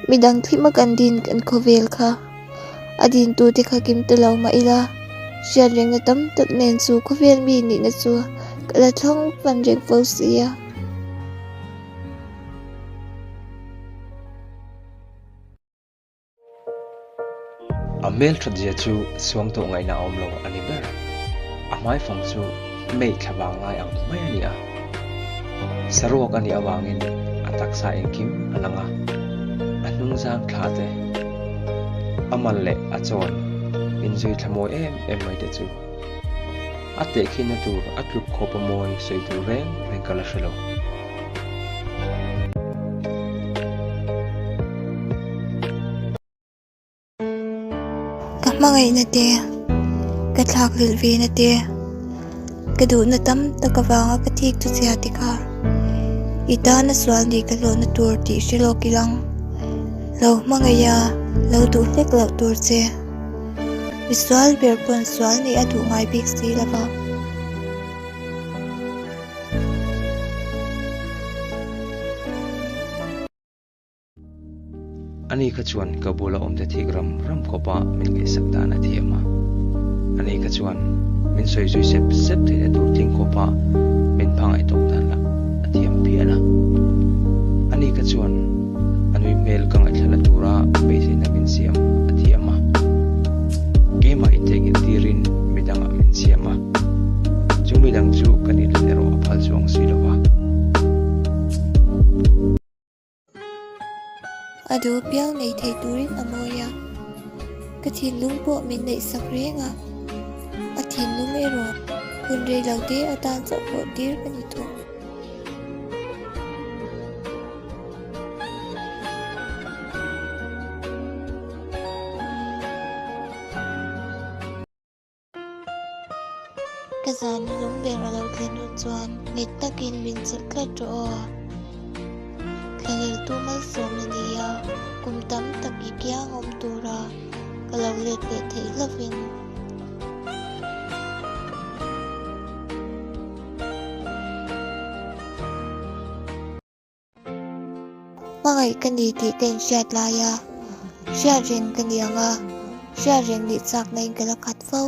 Midang thlima kan din kan khawvel kha a dintute kha kim ta lo mah ila, hriatrengna tam tak nen chu khawvel mi nihna chu ka la thlang fan reng fo si a. A hmelthat zia chu suang tawh ngaihna a awm lo a ni ber. A hmaifang chu mei thla vang lai ang mai a ni a. Saruak a nih avangin a taksa engkim a lang a, a hnungzang thla te, a mal leh a chawn inzui thla mawi em em mai te chu a tehkhinna tur a tluk khawp a mawi sawi tur reng reng ka la hre lo. Ka hmangaihna te, ka thlakhlelh ve na te, ka duhna tam tak avanga ka thik chu chhia te kha i tana sual nih ka hlawhna tur tih hre lawk ilang. Lo hmangaih a, lo duh hlek loh tur che. Misual ber pawn sual nih a duh ngai bik si lova. Ani kha chuan ka bula awmte thik ram ram khawpa min ngaihsak dan a thiam a. Ani kha chuan min sawi zui sep sep theihna tur tling khawpa min hmangaih tawk dan lah a thiam phian a. Ani kha chuan a nui hmel ka ngaihthlala tura beiseina min siam a thiam a. Keimah intheihnghilh tirin midangah min siam a. Chu midang chu ka nih hlan erawh a phal chuang si lo va. A duh piang nei thei turin a mawi a, ka thinlung pawh min neihsak reng a, a thinlung erawh hun rei lo te atan chauh pawh tir ka ni thung. Ka zan lung ber a lo thlen hun chuan nghet takin min chelh tlat rawh aw. Thlahleltu malsawmna nia kum tam tak i kiang awm tura ka lo let leh theih lovin. Hmangaih ka ni tih ka inhriat lai a, hriat reng ka ni ang a, hriat reng nih chakna in ka la khat fo.